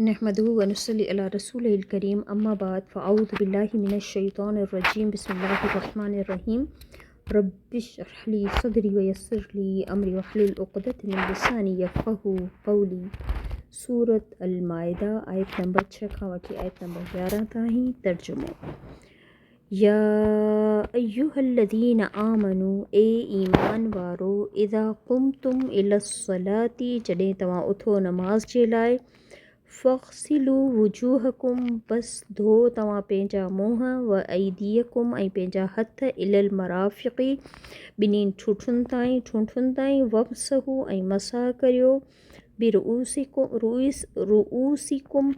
نحمده ونصلي علي رسوله الڪريم اما بعد فاعوذ بالله من الشيطان الرجيم بسم الله الرحمن الرحيم رب اشرح لي صدري ويسر لي امري واحلل عقدة من لساني يفقهوا قولي سورة المائده آيت نمبر 6 کان وٺي آيت نمبر 11 تائين ترجمو يا ايها الذين آمنوا اي ايمان وارو اذا قمتم الي الصلاة جڏهن توهان اٿو نماز جي لاء فاغسلوا وجوهڪم پس ڌو توهان پنهنجا منهن و ايديڪم ۽ پنهنجا هٿ الي المرافق ٻنهي ٺونٺن تائين ٺونٺن تائين وامسحوا ۽ مسح ڪريو برؤسڪم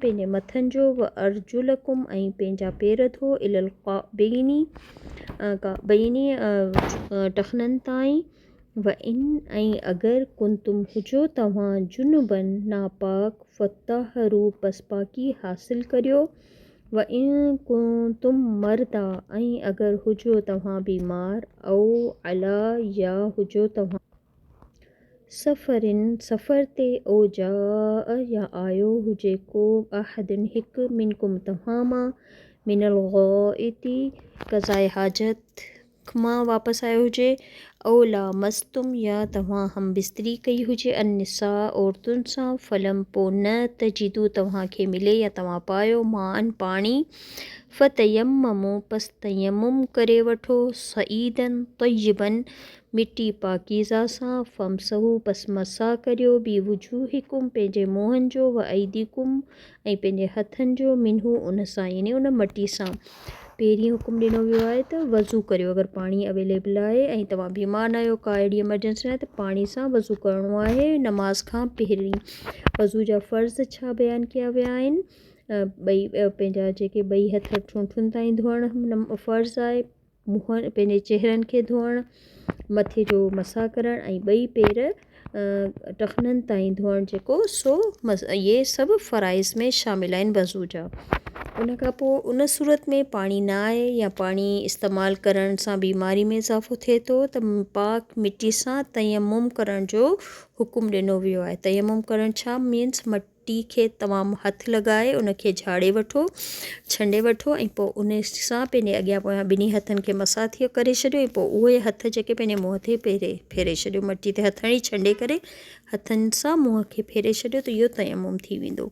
پنهنجي مٿن جو و ارجلڪم ۽ پنهنجا پير ڌو الي الڪعبين ڪعبين ٽخنن تائين و ان ۽ اگر ڪنتم هجو توهان جنبا ناپاڪ فطهروا پس پاڪي حاصل ڪريو و ان ڪنتم مرضا ۽ اگر هجو توهان بيمار او علي يا هجو توهان سفر سفر تي، او جاء يا آيو هجي ڪو، احد هڪ، منڪم توهان مان، من الغائط قضاء حاجت مان واپس آيو هجي، او لامستم يا توهان هم بستري ڪئي هجي، النساء عورتن سان، فلم پوء نه تجدو توهان کي ملي يا توهان پايو، ماءً پاڻي، فتيمموا پس تيمم ڪري وٺو، صعيدا طيبا مٽي پاڪيزه سان، فامسحو پس مسح ڪريو، بوجوهڪم پنهنجي منهن جو، وايديڪم ۽ پنهنجي هٿن جو، منه ان سان يعني ان مٽي سان. پهرين حڪم ڏنو ويو آهي ته وضو ڪريو اگر پاڻي اويليبل آهي ۽ توهان بيمار نه آهيو ڪا اهڙي ايمرجنسي ناهي ته پاڻي سان وضو ڪرڻو آهي نماز کان پهرين. وضو جا فرض ڇا بيان ڪيا ويا آهن؟ ٻئي پنهنجا جيڪي ٻئي هٿ ٺونٺن تائين ڌوئڻ فرض آهي. منهن پنهنجي چهرن کي ڌوئڻ، مٿي جو مسح ڪرڻ ۽ ٻئي پير ٽخنن تائين ڌوئڻ جيڪو سو اهي سڀ فرائض ۾ شامل آهن وضو جا. ان کان پوء ان صورت ۾ پاڻي نه آهي يا پاڻي استعمال ڪرڻ سان بيماري ۾ اضافو ٿئي ٿو ته پاڪ مٽي سان تيمم ڪرڻ جو حڪم ڏنو ويو آهي. تيمم ڪرڻ ڇا مينس مٽي مٽي کي توهان هٿ لڳائي ان کي جهاڙي وٺو، ڇنڊي وٺو ۽ پوء ان سان پنهنجي اڳيان پويان ٻنهي هٿن کي مسح ٿي ڪري ڇڏيو ۽ پوء اهي هٿ جيڪي پنهنجي منهن تي ڦيري ڦيري ڇڏيو مٽي تي هٿ هڻي ڇنڊي ڪري هٿن سان منهن کي ڦيري ڇڏيو ته اهو تيمم ٿي ويندو.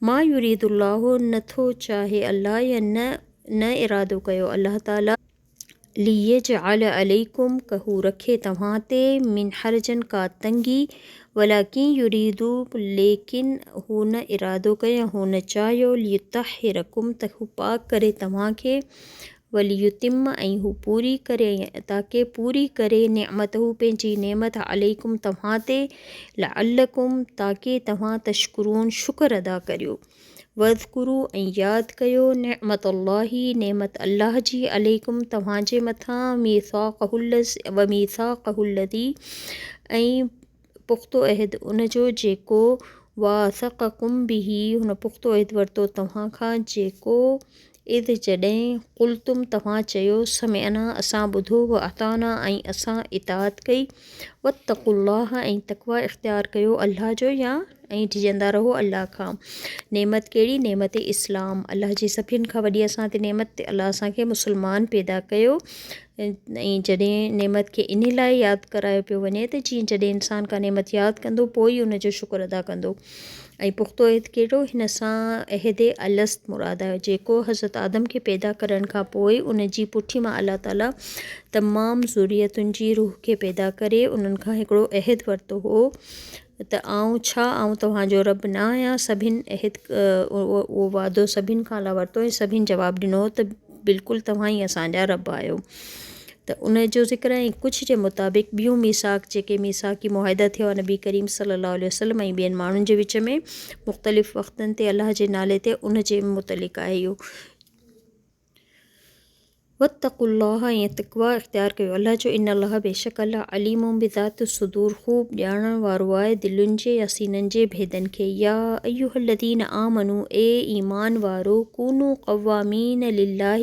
ما يريد الله نٿو چاهي الله يا نه نه ارادو ڪيو الله تعالي. ليجعل عليڪم ڪه هو رکي توهان تي، من حرج ڪا تنگي، ولڪن يريد ليڪن هو نه ارادو ڪيو يا هو نه چاهيو، ليطهرڪم ته هو پاڪ ڪري توهان کي، وليتم ۽ هو پوري ڪري ۽ تاڪه پوري ڪري، نعمته پنهنجي نعمت، عليڪم توهان تي، لعلڪم تاڪه توهان تشڪرون شڪر ادا ڪريو. واذڪروا ۽ ياد ڪيو نعمت الله نعمت الله جي عليڪم توهان جي مٿان ميثاقه وميثاقه الذي ۽ پختو عهد ان جو جيڪو واثقڪم به هن پختو عهد ورتو توهان کان جيڪو اذ جڏهن قلتم توهان چيو سمعنا اسان ٻڌو واطعنا ۽ اسان اطاعت ڪئي واتقوا الله ۽ تقويٰ اختيار ڪيو الله جو يا ۽ ڊڄندا رهو الله کان. نعمت ڪهڙي؟ نعمت اسلام. الله جي سڀن کان وڏي اسان تي نعمت ته الله اسان کي مسلمان پيدا ڪيو ۽ جڏهن نعمت کي انهي لاء ياد ڪرايو پيو وڃي ته جيئن جڏهن انسان ڪا نعمت ياد ڪندو پوء ئي ان جو شڪر ادا ڪندو. ۽ پختو عهد ڪهڙو؟ هن سان عهد الست مراد آهي، جيڪو حضرت آدم کي پيدا ڪرڻ کان پوء ان جي پٺي مان الله تعاليٰ تمام ذريتن جي روح کي پيدا ڪري انهن کان هڪڙو عهد ورتو هو ته آئون ڇا آئون توهان جو رب نه آهيان؟ سڀن عهد اهو وعدو سڀن کان الله ورتو ۽ سڀن جواب ڏنو ته بلڪل توهان ئي اسان جا رب آهيو. ته ان جو ذڪر ۽ ڪجهه جي مطابق ٻيون ميثاق جيڪي ميثاقي معاهدا ٿيا نبي ڪريم صلي الله عليه وسلم ۽ ٻين ماڻهن جي وچ ۾ مختلف وقتن تي الله جي نالي تي ان جي متعلق آهي اهو. واتقوا الله ۽ تقويٰ اختيار ڪيو الله جو ان الله بيشڪ الله عليم بذات الصدور خوب ڄاڻڻ وارو آهي دلين جي يا سينن جي ڀيدن کي يا ايها الذين آمنوا اي ايمان وارو ڪونوا قوامين لله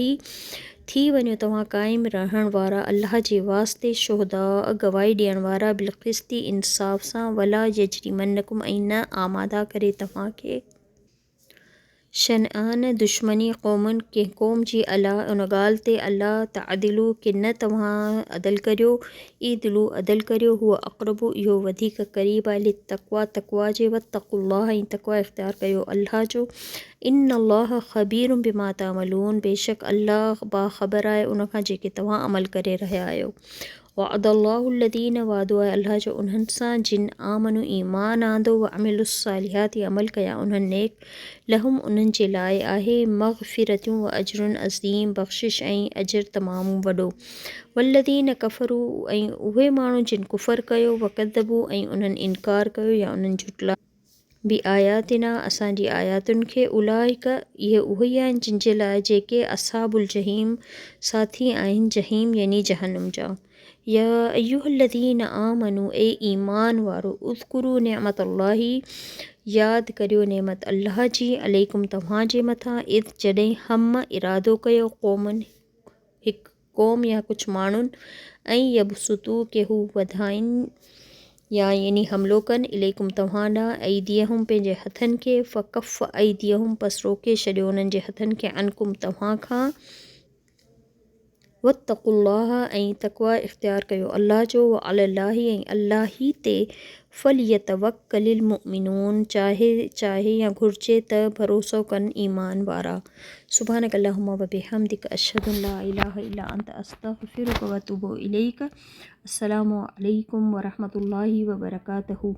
ٿي وڃو توهان قائم رهڻ وارا الله جي واسطي، شهداء، گواهي ڏيڻ وارا، بالقسط، انصاف سان، ولا يجرمنڪم ۽ نه آماده ڪري توهان کي. شنآن دشمني قوم ڪنهن قوم جي عليٰ ان ڳالهه تي الا تعدلوا ڪي نه توهان عدل ڪريو، اعدلوا عدل ڪريو، هو اقرب اهو وڌيڪ قريب آهي للتقويٰ تقويٰ جي واتقوا الله ۽ تقويٰ اختيار ڪريو الله جو ان الله خبير بما تعملون بيشڪ الله باخبر آهي ان کان جيڪي توهان عمل ڪري رهيا آهيو. وعد الله الذين وعدو آهي الله جو انهن سان جن آمنوا ايمان آندو وعملوا الصالحات عمل ڪيا انهن نيڪ لهم انهن جي لاء آهي مغفرة و اجر عظيم بخشش ۽ اجر تمام وڏو والذين ڪفروا ۽ اهي ماڻهو جن ڪفر ڪيو وڪذبوا ۽ انهن انڪار ڪيو يا انهن جهٽلايو بآياتنا اسان جي آياتن کي اولئک اهي اهي ئي آهن جن جي لاء جيڪي اصحاب الجحيم ساٿي آهن جحيم يعني جهنم جا. يا ايها الذين آمنوا اي ايمان وارو اذڪروا نعمت الله ياد ڪريو نعمت الله جي عليڪم توهان جي مٿان اذ جڏهن هم ارادو ڪيو قومن هڪ قوم يا ڪجهه ماڻهن ۽ يبسطو ڪي هو وڌائين يا يعني حملو ڪن اليڪم توهان ڏانهن ايديهم پنهنجي هٿن کي فڪف ايديهم پس روڪي ڇڏيو انهن جي هٿن کي عنڪم توهان کان واتقوا الله ۽ تقويٰ اختيار ڪيو الله جو وعلي الله ۽ الله ئي تي فليتوڪل المؤمنون چاهي چاهي يا گهرجي ته ڀروسو ڪن ايمان وارا. سبحانک اللهم وبحمدک اشهد ان لا اله الا انت استغفرک واتوب اليک السلام عليڪم ورحمة الله وبرڪاته.